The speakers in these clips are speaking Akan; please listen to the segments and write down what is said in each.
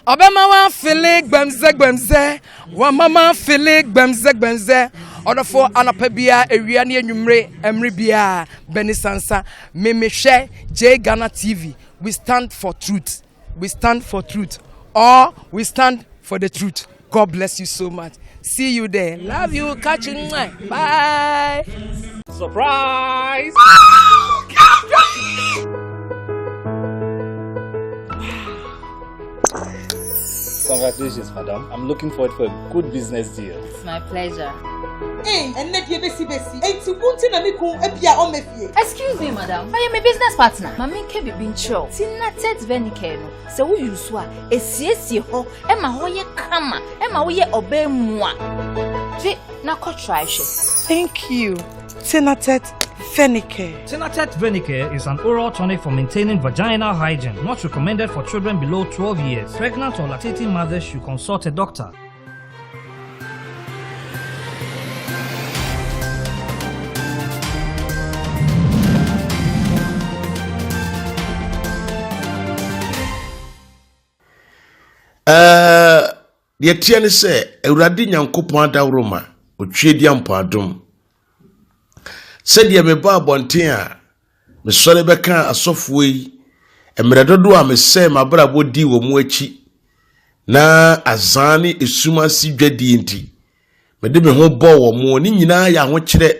Ɔbɛma wafele gbɛmzɛ gbɛmzɛ, wama mafele gbɛmzɛ gbɛmzɛ. Ɔdɔfoɔ anɔpa biara, awia ne anwummere, mmere biara, Bɛni Sansa, me mehwɛ J Ghana TV, we stand for truth, we stand for truth, or we stand for the truth. God bless you so much. See you there. Love you. Catch you. Bye. Surprise! Congratulations, madam. I'm looking forward for a good business deal. It's my pleasure. Ei, ɛnnɛ deɛ bɛsi bɛsi. Enti wo nti na me kun apia ɔmma fie. Excuse me madam, ɔyɛ me business partner. Ma menka biribi nkyerɛ wo. Tinatet Venicare no, sɛ wo use a, ɛsiesie hɔ ma hɔ yɛ kama, ɛma woyɛ ɔbaa mua. Gye na kɔ try hwɛ. Thank you, Tinatet Venicare. Tinatet Venicare is an oral tonic for maintaining vaginal hygiene, not recommended for children below 12 years. Pregnant or lactating mothers should consult a doctor. Ɛɛ, deɛ ɛteɛ ne sɛ Awurade Nyankopɔn adaworoma, otweaduampɔn adom. Sɛdeɛ mebaa abɔnten a mesɔre bɛkaa asɔfoɔ yi, mmerɛ dodoɔ a mesɛe m'abrabɔ dii wɔn akyi na azaa ne esum ase dwadie nti, mede me ho bɔɔ wɔn. Ne nyinaa yɛ ahokyerɛ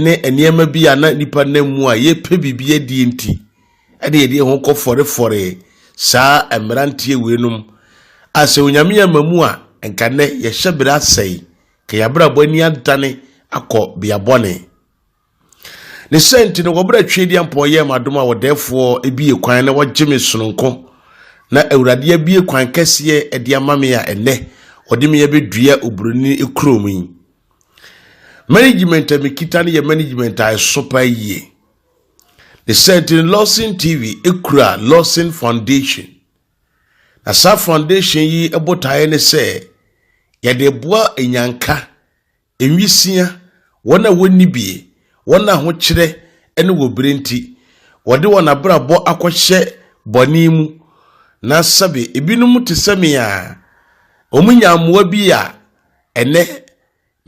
ne nneɛma bi a na nnipa nam mu a yɛpɛ biribi adie nti ɛde yɛde yɛn ho kɔfɔrefɔre saa mmeranteɛ weinom a sɛ Onyame amma mu a nka nnɛ yɛhyɛ berɛ asɛe ka yɛabrabɔ ani adane akɔ bea bɔne. Ne sɛ nti no wɔberɛ Tweediampɔn yɛɛ m'adom a wɔdɛɛfoɔ bie kwan na wɔgye me sononko na Awurade abie kwan kɛseɛ de ama me a ɛnnɛ ɔde me abɛdua oburoni kurom yi. Management a mekita no yɛ management a ɛso paa yie. Ne sɛ nti no Lawson TV kura Lawson Foundation. Na saa foundation yi botaeɛ ne sɛ yɛde boa nyanka, nwisia, wɔn a wɔnni bie, wɔn a ahokyerɛ ne wɔ bere nti wɔde wɔn abrabɔ akɔhyɛ bɔne mu na sɛbe ebinom te sɛ me a wɔnya mmoa bi a Ɛnnɛ,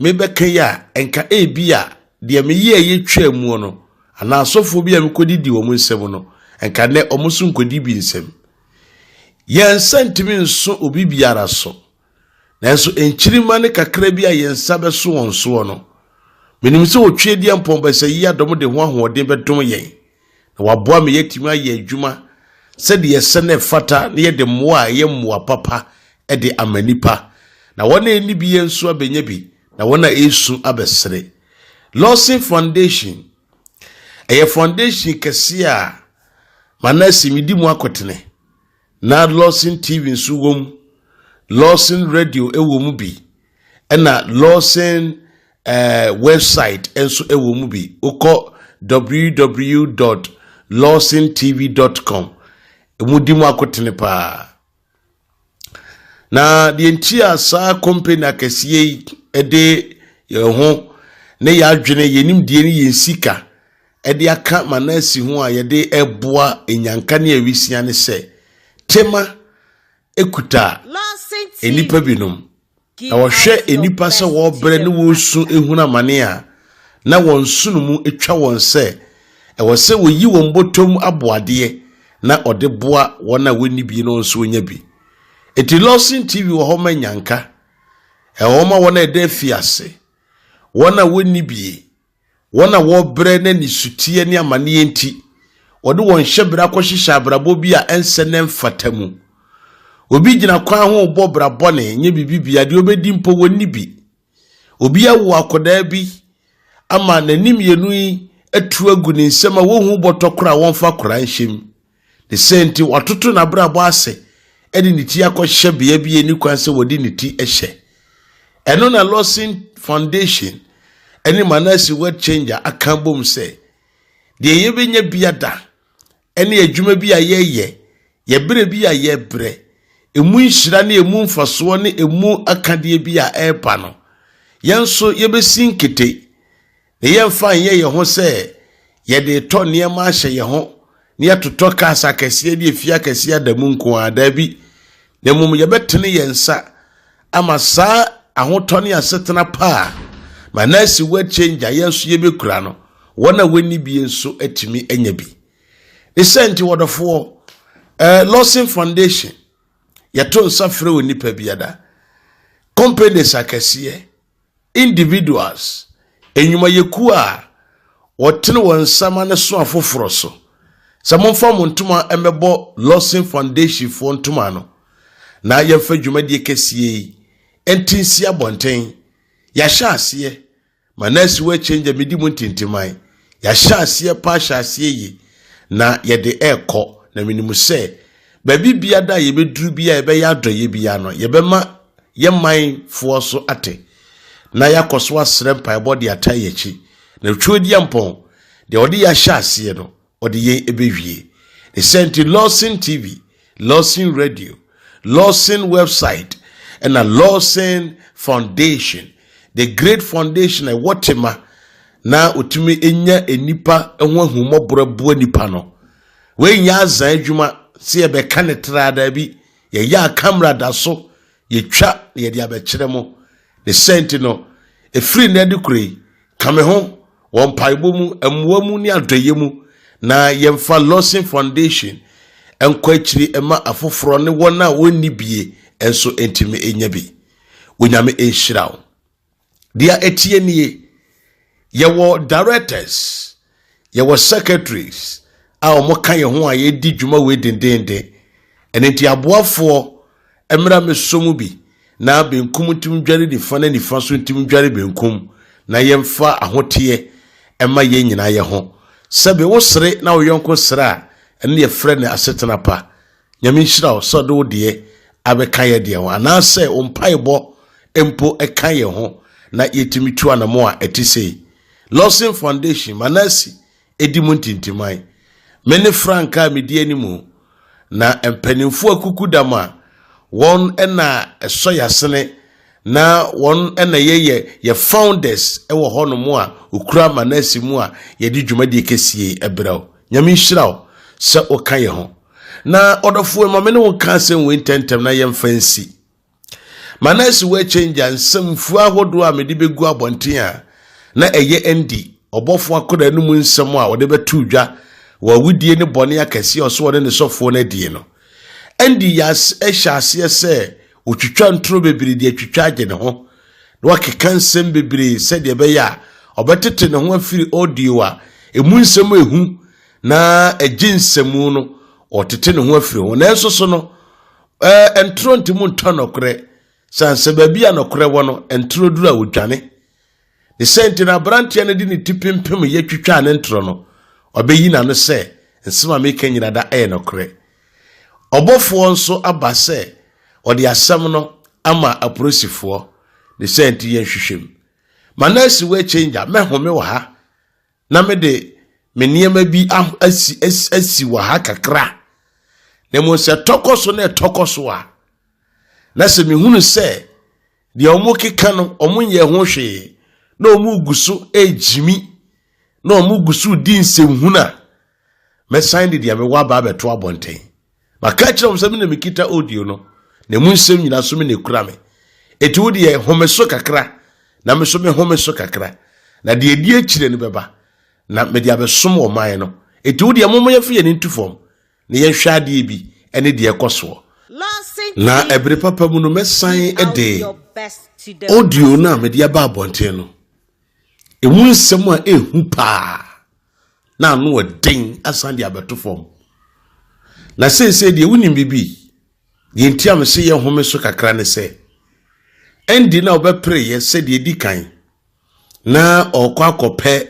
merebɛka yi a, nka ebia deɛ meyɛeɛ twaa muo no, anaa asɔfoɔ bi a mekɔdidi wɔn nsam no, nka nnɛ wɔn nso nkɔdi bi nsam. Yɛn nsa ntumi nso obi biara so, nanso nkyirimma ne kakra bi a yɛn nsa bɛso wɔn soɔ no, menim sɛ Otweaduampɔn Basayi adɔm de ho ahoɔden bɛdom yɛn. na waboa ma yɛatumi ayɛ adwuma sɛdeɛ ɛsɛ na ɛfata na yɛde mmoa a ɛyɛ mmoa papa de ama nnipa na wɔn a ɛnni bi yɛn nso abɛnya bi na wɔn a ɛresu abɛsere. Lawson Foundation ɛyɛ foundation kɛseɛ a Manase medi mu akotene na Lawson TV nso wɔ mu, Lawson Radio wɔ mu bi, ɛna Lawson eh, website nso wɔ mu bi. Wokɔ www.lawsontv.com ɛmu di mu akotene paa. Na deɛ nti a saa company akɛseɛ yi de yɛn ho ne yɛn adwene, yɛn nimdeɛ ne yɛn sika de aka Manase ho a yɛde reboa nnyanka ne awisia ne sɛ, Tema kuta nnipa binom, na wɔhwɛ nnipa sɛ wɔrebrɛ ne wɔresu ehunu amane a, na wɔn nsono mu twa wɔn sɛ ɛwɔ sɛ wɔyi wɔn bɔtɔm aboadeɛ na ɔde boa wɔn a wɔnni bi no nso wɔnya bi. Enti Lawson TV wɔ hɔ ma nnyanka, ɛwɔ hɔ ma wɔn a ɛda afiase, wɔn a wɔnni bie, Wɔn a wɔrebrɛ na nisuteɛ ne amaneɛ nti, wɔde wɔn hyɛberɛ akɔhyehyɛ abrabɔ bi a ɛnsɛ na ɛmfata mu. Obi gyina kwan ho rebɔ bra bɔne, nyɛ biribi bia, deɛ ɔbɛdi mpo wɔnni bi. Obi awo akwadaa bi ama n'ani mmienu yi atu agu ne nsam a wɔnhu bɔtɔ koraa a wɔmfa koraa nhyɛ mu. Ne sɛ nti, watoto n'abrabɔ ase de ne ti akɔhyɛ bea bi a ɛni kwan sɛ wɔde ne ti hyɛ. Ɛno na Lawson Foundation ne Manase World Changer aka bom sɛ, deɛ yɛbɛnya bi ada ne adwuma bi a yɛyɛ, yɛbrɛ bi a yɛbrɛ, ɛmu nhyira ne ɛmu mfasoɔ ne ɛmu akadeɛ bi a ɛreba no, yɛn nso yɛbɛsi nkete Na yɛmfa nyɛ yɛn ho sɛ yɛde retɔ nneɛma ahyɛ yɛn ho na yɛatotɔ cars akɛseɛ ne afie akɛseɛ ada mu nko ara. Daabi. Na mmom yɛbɛtene yɛn nsa ama saa ahotɔ ne asetena pa a Manase World Changer yɛn nso yɛbɛkura no, wɔn a wɔnni bi nso atumi anya bi. Ne sɛ nti wɔdɔfoɔ, eh, Lawson Foundation, yɛto nsa frɛ onipa biara, companies akɛseɛ, Individuals, nnwumayɛkuo a wɔtene wɔn nsa ma no so afoforɔ so. Sɛ momfa mo ntoma mmɛbɔ Lawson Foundation foɔ ntoma ano na yɛmfa dwumadie kɛseɛ yi nte nsi abɔnten. Yɛahyɛ aseɛ ma nurse wɔ change a medi mu ntintiman. Yɛahyɛ aseɛ paa hyɛ aseɛ yie na yɛde ɛrekɔ na menim sɛ baabi biada a yɛbɛduru bi a yɛbɛyɛ adɔeɛ biara no yɛbɛma yɛn man foɔ so ate, na yɛakɔ so asrɛ mpaebɔ de ataa yɛn akyi, na Tweodiampɔn, deɛ ɔde yɛn ahyɛ aseɛ no, ɔde yɛn ɛbɛwie. Ne sɛ nti Lawson TV, Lawson Radio, Lawson website, ɛna Lawson Foundation, the great foundation a ɛwɔ tema na ɔtumi nya nnipa ho ahummɔborɔ boa nnipa no. Wei nyɛ azan adwuma sɛ yɛbɛka ne traa daabi, Yɛyɛ a camera da so, yɛtwa na yɛde abɛkyerɛ mo. Ne sɛ nti no, ɛfiri nnɛ de kora yi, ka me ho wɔ mpaebɔ mu, mmoa mu ne adɔeɛ mu na yɛmfa Lawson Foundation nkɔ akyiri ma afoforɔ ne wɔn a wɔnni bie nso ntumi nya bi. Onyame nhyira wo. Deɛ ɛteɛ nie, yɛwɔ directors, yɛwɔ secretaries a wɔka yɛn ho a yɛdi dwuma wei dendenden. Ɛno nti aboafoɔ mmra mmɛsɔ mu bi na benkum ntim dware nifa na nifa so ntim dware benkum na yɛmfa ahoteɛ ɛma yɛn nyinaa yɛ ho. Sɛbe wosere na wo yɔnko sere a, ɛno yɛfrɛ no asetena pa. Nyame nhyira wo sɛ ɔde wo deɛ abɛka yɛ deɛ ho anaasɛ wo mpaebɔ mpo ka yɛ ho na yɛtumi tu anamo a ɛte sei. Lawson Foundation, Manasi ɛdi mu ntintiman. Me ne Frank a medi animu na mpanimfoɔ akukudam a wɔn na ɛsɔ yɛasene na wɔn na yɛyɛ yɛ founders wɔ hɔnom a okura Manasi mu a yɛde dwumadie kɛsie yi ɛbrɛ wo. Nyame nhyira wo sɛ woka yɛ ho. Na ɔdɔfoɔ ma me ne wo nka asɛm wei ntɛmntɛm na yɛmfa nsi. Manase wɔ kyɛngya nsɛmfua ahodoɔ a mede bɛgu abɔnten a na ɛyɛ Andy ɔbɔfoɔ akɔda no mu nsɛm a ɔde bɛto dwa wɔ awudie ne bɔne akɛseɛ a ɔso ɔne ne sɔfoɔ no adie no. Andy yɛ hyɛ aseɛ sɛ ɔtwitwa ntoro bebree de atwitwa agye ne ho na wakeka nsɛm bebree sɛdeɛ ɛbɛyɛ a ɔbɛtete ne ho afiri audio a ɛmu nsɛm ehu na ɛgye nsɛmu no ɔtete ne ho afiri ho nanso so no ɛɛ ntoro ntumi ntɔ nɔkorɛ san sɛ baabi a nɔkorɛ wɔ no ntoro duru a ɔdwane ne sɛ nti na aberanteɛ no de ne ti pempem yɛ twitwaa ne ntorɔ no ɔbɛyi n'ano sɛ nsɛm a meka nyina da ɛyɛ nɔkorɛ ɔbɔfoɔ nso aba sɛ ɔde asɛm no ama apolisifoɔ ne sɛ nti yɛnhwehwɛ mu manasi wɔ change a mɛhome wɔ ha na mede me nneɛma bi asi asi wɔ ha kakra na mmom sɛ ɛtɔkɔ so na ɛtɔkɔ so a na sɛ mehunu sɛ deɛ wɔn keka no wɔn nyɛ ho hwee na wɔn gu so regyimi na wɔn gu so di nsɛmhunu a mɛsan de deɛ mewɔ aba abɛto abɔnten Maka akyerɛ wɔn sɛ me na mekita audio no, na emu nsɛm nyinaa so me na ekura me. Eti wo deɛ home so kakra, na me so me home so kakra. Na deɛ edi akyire no bɛba, na mede abɛsom ɔman no. Eti wo deɛ momma yɛmfa yɛn ani nto fam, na yɛnhwɛ adeɛ bi ne deɛ ɛkɔ soɔ. Na ɛbere papa mu no mɛsan de audio no a mede aba abɔnten no, emu nsɛm a ehu paa na ano ɔden asan de abɛto fam. Na seesei deɛ wonim biribi, deɛ nti a mese yɛ home so kakra ne sɛ, ɛndi na ɔbɛpereeɛ sɛ deɛ ɛdi kan na ɔrekɔ akɔpɛ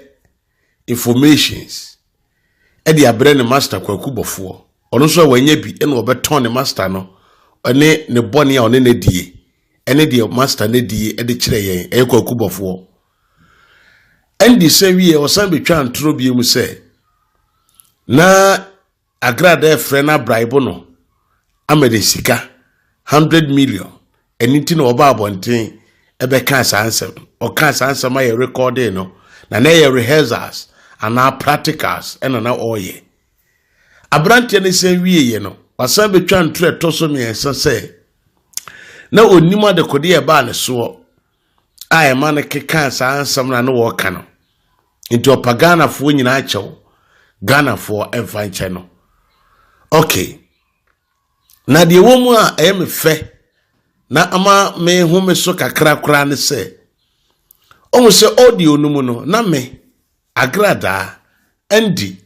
informations ɛde abrɛ ne master Kwaku Bɔfoɔ. Ɔno nso a wanya bi ɛna ɔbɛtɔn ne master no ɛne ne bɔne a ɔne no adie ɛne deɛ master no adie ɛde kyerɛ yɛn ɛyɛ Kwaku Bɔfoɔ. Ɛnde sɛ wie ɔsan betwaa ntorɔ bio mu sɛ na Agrada refrɛ no abraibo no ama de sika 100 million ɛno nti na ɔba abɔnten ɛbɛkaa saa nsɛm ɔkaa saa nsɛm ayɛ recording no na na ɛyɛ rehearsals anaa practicals ɛna na ɔreyɛ aberanteɛ no san wieɛ no wasan betwa ntorɔ ɛtɔ so mmiɛnsa sɛ. Na ɔnnim adekodeɛ a ɛbaa ne soɔ a ɛma no kekaa saa nsɛm no a na wɔreka no. Nti ɔpa Ghanafoɔ nyinaa kyɛw. Ghanafoɔ mfa nkyɛ no. Okay. Na deɛ ɛwɔ mu a ɛyɛ me fɛ na ama me ho me so kakra koraa ne sɛ, ɔhu sɛ audio no mu no, na me, Agradaa, Andy,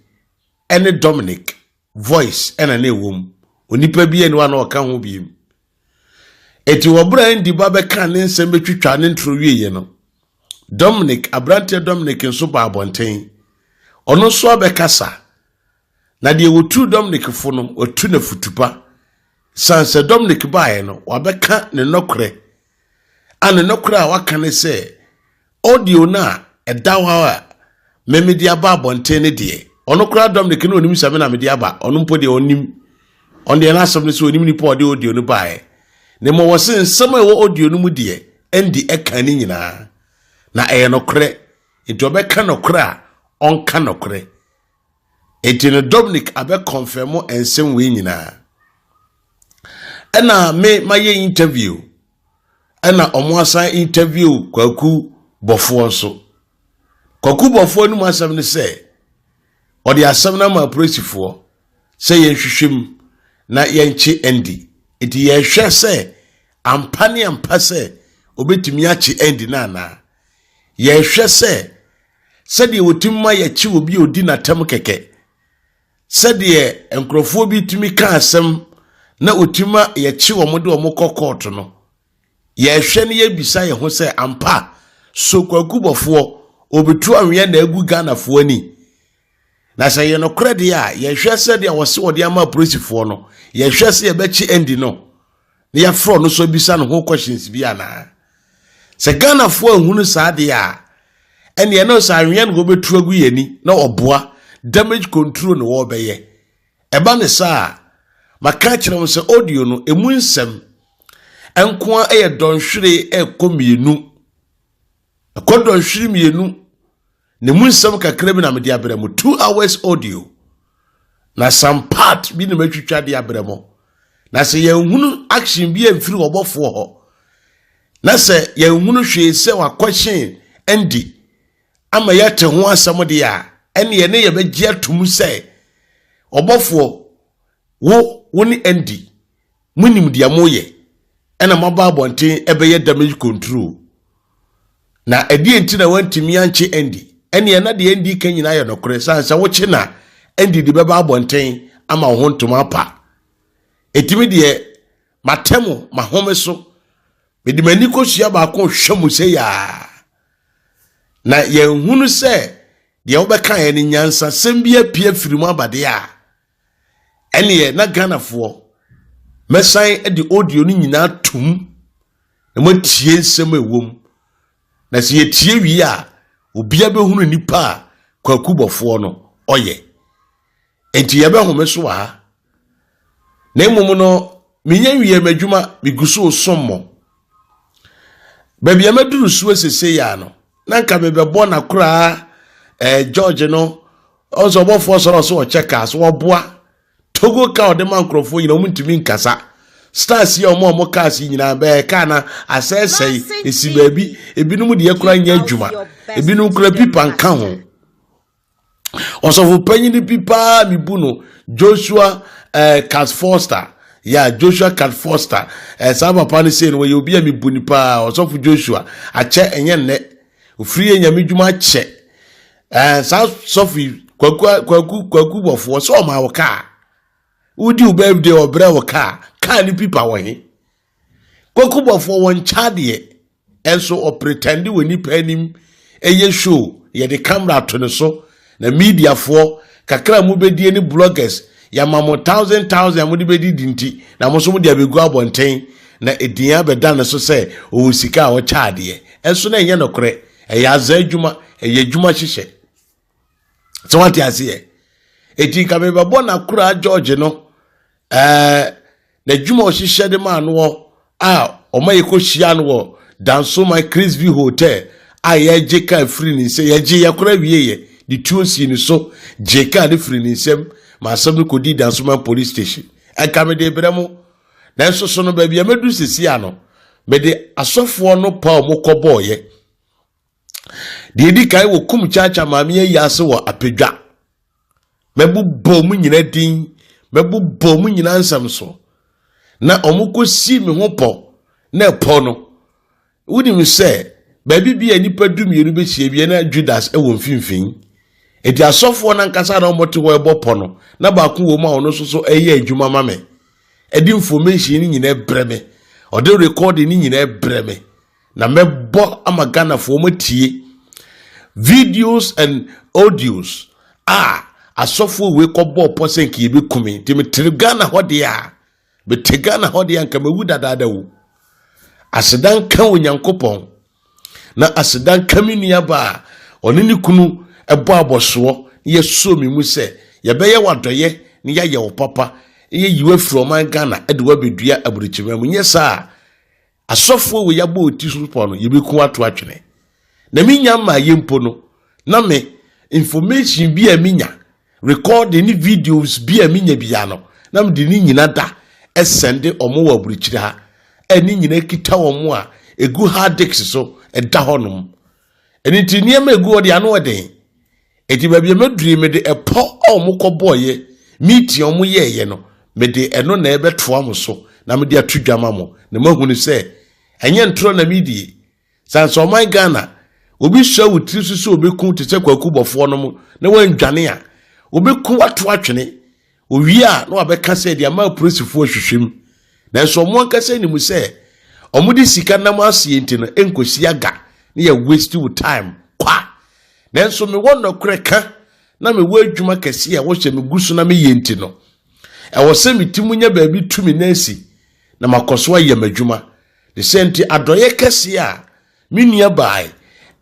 ne Dominic voice ɛna na ɛwɔ mu. Onipa bi ani wa na ɔka ho biem. Eti wɔ berɛ a Andy ba bɛka ne nsɛm bɛtwitwa ne ntoro wieɛ no, Dominic, aberanteɛ Dominic nso ba abɔnten. Ɔno nso abɛkasa. Na deɛ wɔtuu Dominic fo no, watu no afutupa. San sɛ Dominic baeɛ no, wabɛka ne nɔkorɛ. A ne nɔkorɛ a waka ne sɛ, audio no a ɛda hɔ a me mede aba abɔnten no deɛ, ɔno koraa Dominic no ɔnim sɛ me na mede aba, ɔno mpo deɛ ɔnim. Ɔno deɛ n'asɛm no sɛ ɔnim nipa a ɔde audio no baeɛ. Na mmom wɔ se nsɛm a ɛwɔ audio no mu deɛ, Andy ɛka ne nyinaa. Na ɛyɛ nɔkorɛ. Nti ɔbɛka nɔkorɛ a, ɔnka nɔkorɛ. Enti no Dominic abɛ confirm nsɛm wei nyinaa. Ɛna me mayɛ interview ɛna ɔmo asan interview Kwaku Bɔfoɔ nso. Kwaku Bɔfoɔ anim asɛm ne sɛ ɔde asɛm no ama apolisifoɔ sɛ yɛnhwehwɛ mu na yɛnkye Andy. Enti yɛhwɛ sɛ ampa ne ampa sɛ obetumi akye Andy no anaa. Yɛhwɛ sɛ Sɛdeɛ wɔtumi ma yɛkye obi a ɔdi n'atɛm kɛkɛ, sɛdeɛ nkurɔfoɔ bi tumi ka asɛm na wɔtumi ma yɛkye wɔn de wɔn kɔ kɔɔto no, yɛhwɛ no yɛbisa yɛn ho sɛ ampa so Kwaku Bɔfoɔ ɔbɛtu anwea na agu Ghanafoɔ ani? Na sɛ yɛ nokorɛ deɛ a, yɛhwɛ sɛdeɛ wɔse wɔde ama apolisifoɔ no, yɛhwɛ sɛ yɛbɛkye Andy no na yɛafrɛ ɔno nso abisa no ho questions bi anaa? Sɛ Ghanafoɔ anhunu saa deɛ a, ɛneɛ na sɛ anwea na wɔbɛtu agu yɛn ani na ɔboa damage control na wɔrebɛyɛ. Ɛba ne saa a, maka akyerɛ wɔn sɛ audio no, ɛmu nsɛm nko ara yɛ dɔnhwere ɛkɔ mmienu. Ɛkɔ dɔnhwere mmienu. Ne mu nsɛm kakra bi na mede abrɛ mo. 2 hours audio. Na some part bi na matwitwa de abrɛ mo. Na sɛ yɛnhunu action bi amfiri ɔbɔfoɔ hɔ, na sɛ yɛnhunu hwee sɛ wakɔhyen Andy ama yɛate ho asɛm deɛ a, ɛneɛ ne yɛbɛgye atum sɛ ɔbɔfoɔ wo ne Andy monim deɛ moyɛ ɛna moaba abɔnten ɛbɛyɛ damage control. Na ɛdeɛ nti na wantumi ankye Andy? Ɛneɛ na deɛ Andy ka nyinaa yɛ nokorɛ, sane sɛ wokye na Andy de bɛba abɔnten ama wo ho ntoma apa. Ɛtumi deɛ matɛ mo mahome so, mede m'ani kɔsua baako hwɛ mo sɛ yaa. Na yɛnhunu sɛ deɛ wobɛkaeɛ no nyansasɛm bi apue afiri mu aba deɛ a, ɛneɛ na Ghanafoɔ mɛsan de audio no nyinaa tom na moatie nsɛm a ɛwɔ mu. Na sɛ yɛtie wie a, obiara bɛhunu nipa a Kwaku Bɔfoɔ no ɔyɛ. Enti yɛbɛhome so wɔ ha. Na mmom no, menyɛ nwie m'adwuma, megu so resom mo. Baabi a maduru so sesei ya no, na nka mebɛbɔ n'akoraa eh, George no, ɔsɛ ɔbɔfoɔ sɔrɔ so ɔkyɛ kaa so ɔboa. Togo kaa ɔde ma nkurɔfoɔ nyinaa wɔn ntumi nkasa. Stars yi a wɔn a wɔn cars yi nyinaa bɛyɛ kaa na asɛesɛe esi baabi. Ebinom deɛ kura nyɛ adwuma. Ebinom kura pipa nka ho. Ɔsɔfo panyin bi paa mebu no Joshua eh, Cat Foster. Yeah, Joshua Cat Foster. Eh, saa papa no sei no wɔyɛ obi a mebu no paa. Ɔsɔfo Joshua akyɛ ɛnyɛ nnɛ. Ofiri yɛ nyame dwuma akyɛ. Eh, saa sɔfo yi kwaku kwaku kwaku bɔfoɔ sɛ ɔma wo kaa. Wodi wo birthday ɔbrɛ wo kaa. Kaa ne pipa wɔ he? Kwaku bɔfoɔ wɔn nkyɛ adeɛ. Ɛnso ɔpretɛnde wɔ nipa anim ɛyɛ show yɛde camera to ne so na mediafoɔ kakra a mobɛdie ne bloggers yɛama mo thousand thousand a mode bɛdidi nti na mo nso mode abɛgu abɔnten na ɛdin abɛda ne so sɛ ɔwɔ sika a ɔkyɛ adeɛ ɛnso na ɛnyɛ nokorɛ ɛyɛ azaa adwuma ɛyɛ adwuma hyehyɛ sɛ wate aseɛ ɛti nka mebɛbɔ n'akoraa George no ɛɛ n'adwuma a ɔhyehyɛ de maa noɔ a ɔma yɛkɔhyia no wɔ Dansoman Crisby Hotel a yɛgye kaa firi ne nsam yɛgye yɛkora wieɛ de tuo sii ne so gye kaa no firi ne nsam ma asɛm no kɔdii Dansoman Police Station. Ɛnka mede brɛ mo nanso so no baabi a mɛduru sɛsi ano. Mede asɔfoɔ no pa a wɔkɔbɔɔyɛ. Deɛ ɛdi kan wɔkum Kyaakya maame ayi ase wɔ Apedwa. Mɛbobɔ wɔn nyinaa din, mɛbobɔ wɔn nyinaa nsɛm so. Na wɔkɔsi me ho pɔ na ɛpɔ no. Wonim sɛ baabi bi a nnipa dumienu bɛhyia bi na Judas wɔ mfimfini. Enti asɔfoɔ no ankasa na wɔte hɔ ɛbɔ pɔ no, na baako wɔ mu a ɔno nso so ɛyɛ adwuma ma me. Ɛde information no nyinaa brɛ me. Ɔde recording no nyinaa brɛ me. Na mɛbɔ ama Ghanafoɔ matie videos and audios a asɔfoɔ wei kɔbɔɔ pɔ sɛ nka yɛbɛku me. Nti metere Ghana hɔ deɛ a, mete Ghana hɔ deɛ anka mawu dadaada o. Aseda nka Onyankopɔn na aseda nka me nuabaa a ɔne ne kunu bɔ abɔsoɔ na yɛsoo me mu sɛ yɛbɛyɛ wo adɔyɛ na yɛayɛ wo papa na yɛyi wo afiri ɔman Ghana de wo abɛdua aburokyima mu. Nyɛ saa a, Asɔfoɔ wei abɔ wɔn ti so pɔ no, yɛbɛku wɔn ato atwene. Na menya mmaeɛ mpo no, na me information bi a menya, recording ne videos bi a menya biara no, na mede ne nyina da ɛsɛnde wɔn wɔ aburokyire ha, a ne nyina kita wɔn a ɛgu hard disk so ɛda hɔnom. Ɛno nti nneɛma ɛgu hɔ deɛ ano ɛden. Enti baabi a maduru yi, mede ɛpɔ a wɔkɔbɔeɛ, meeting a wɔyɛeɛ no, mede ɛno na ɛbɛtoa mo so na mede ato dwa ma mo, na moahunu sɛ ɛnyɛ ntorɔ na meredie. Sane sɛ ɔman Ghana, obi sua wo tiri so sɛ ɔbɛku te sɛ Kwaku Bɔfoɔ nom na wandwane a, ɔbɛku wato atwene. Owie a na wabɛka sɛ deɛ ama apolisifoɔ ahwehwɛ mu. Nanso wɔn ankasa nim sɛ wɔde sika nam aseɛ nti no ɛnkɔsi aga na yɛ waste wo time kwa. Nanso mewɔ nɔkorɛ ka na mewɔ adwuma kɛseɛ a wɔhyɛ me gu so na meyɛ nti no, ɛwɔ sɛ me ti mu nya baabi tu me nan si na makɔ so ayɛ m'adwuma. Ne sɛ nti adɔeɛ kɛseɛ a me nua baae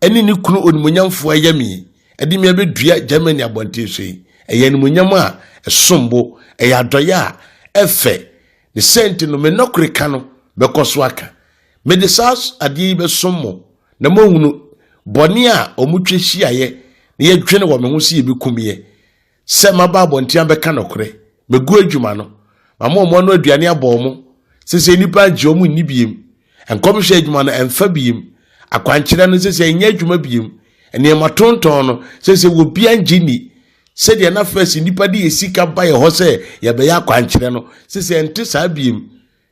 ne ne kunu onimuonyamfoɔ ayɛ me yi de me abɛdua Germany abɔnten so yi, ɛyɛ animuonyam a ɛsom bo, ɛyɛ adɔeɛ a ɛfɛ. Ne sɛ nti no me nɔkorɛ ka no bɛkɔ so aka. Mede saa adeɛ yi bɛsom mo na moahunu bɔne a wɔtwa hyiaeɛ na yɛdwene wɔ me ho sɛ yɛbɛkum yɛ. Sɛ maba abɔnten abɛka nɔkorɛ, mɛgu adwuma no, mama wɔn ano aduane abɔ wɔn, sɛ nnipa agye wɔn nni biem, nkɔmhyɛ adwuma no ɛmfa biem, akwankyerɛ no sɛ sɛ ɛnyɛ adwuma biem, nneɛma tontɔn no sɛ sɛ wɔbia ngye nni, sɛdeɛ na fɛs nnipa de yɛ sika ba yɛ hɔ sɛ yɛbɛyɛ akwankyerɛ no, sɛ sɛ ɛnte saa biem.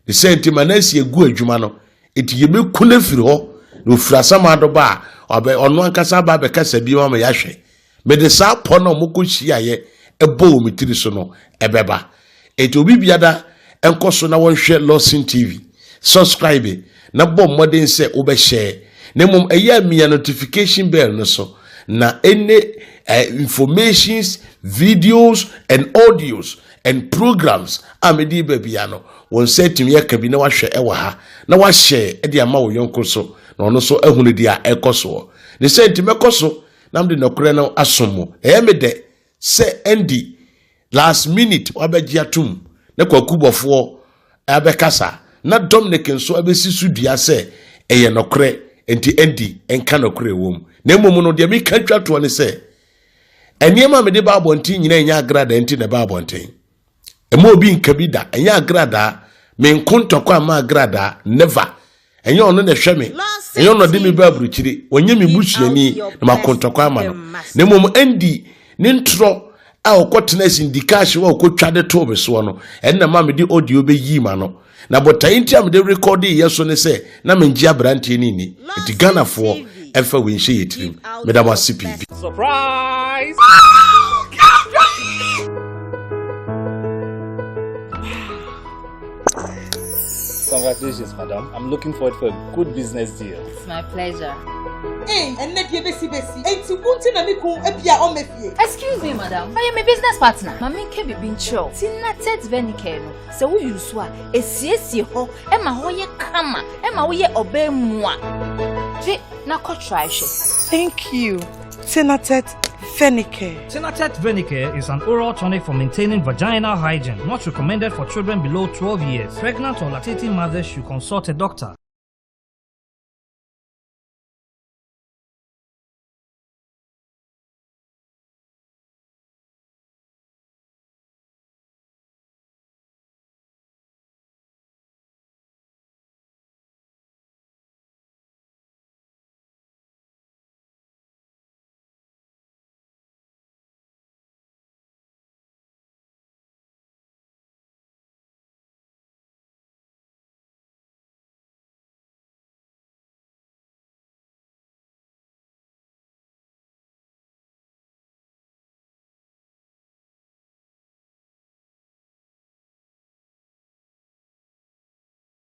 Ne sɛ nti Manase agu adwuma no, enti yɛbɛku no afiri hɔ, na ɔfiri asamando ba a, ɔbɛ, ɔno ankasa aba abɛkasa bio ama yɛahwɛ. Mede saa pɔ no a wɔkɔhyiaeɛ bɔ wɔ me tiri so no ɛbɛba. Enti obi biada nkɔ so na wɔnhwɛ Lawson TV. Subscribe na bɔ mmɔden sɛ wobɛhyɛ. Na mmom ɛyɛ a mia notification bell no so na ɛne eh, informations, videos and audios and programs a mede ba bia no wɔn nsa atumi aka bi na wahwɛ ɛwɔ ha na wahyɛ de ama wo yɔnko so na ɔno nso ahunu deɛ a ɛkɔ soɔ. Ne sɛ nti mɛkɔ so na mede nɔkorɛ no asom mo. Ɛyɛ me dɛ sɛ Andy last minute wabɛgye atom na Kwaku Bɔfoɔ abɛkasa na Dominic nso abɛsi so dua sɛ ɛyɛ nɔkorɛ nti Andy nka nɔkorɛ wɔ mu. Na mmom no deɛ meka twa toɔ ne sɛ nneɛma a mede ba abɔnten nyinaa nyɛ agradaa nti na ɛba abɔnten. Ɛma obi nka bi da, ɛnyɛ agradaa. Menko ntɔkwa mma agradaa, never. Ɛnyɛ ɔno na ɛhwɛ me, ɛnyɛ ɔno na ɔde me ba aburokyire, ɔnyɛ me busuani na mako ntɔkwa ama no. Na mmom Andy ne ntorɔ a ɔkɔtena ase ndikaahye a ɔkɔtwa de too me soɔ no, ɛno na ma mede audio bɛyii ma no. Na botaeɛ nti a mede rekɔde yɛ so ne sɛ na mengye aberanteɛ no nni. Nti Ghanafoɔ ɛmfa wei nhyɛ yɛ tirim. Meda mo ase pii. Surprise! Congratulations, madam. I'm looking forward for a good business deal. It's my pleasure. Ei, ɛnnɛ deɛ bɛsi bɛsi. Enti wo nti na me kun apia ɔmmɛ fie. Excuse me, madam. Ɔyɛ me business partner. Ma menka biribi nkyerɛ wo. Tinatet Venicare no, sɛ wo use a, ɛsiesie hɔ ma hɔ yɛ kama, ɛma woyɛ ɔbaa mua. Gye na kɔ try hwɛ. Thank you, Tinatet Venicare. Tinatet Venicare is an oral tonic for maintaining vaginal hygiene, not recommended for children below 12 years. Pregnant or lactating mothers should consult a doctor.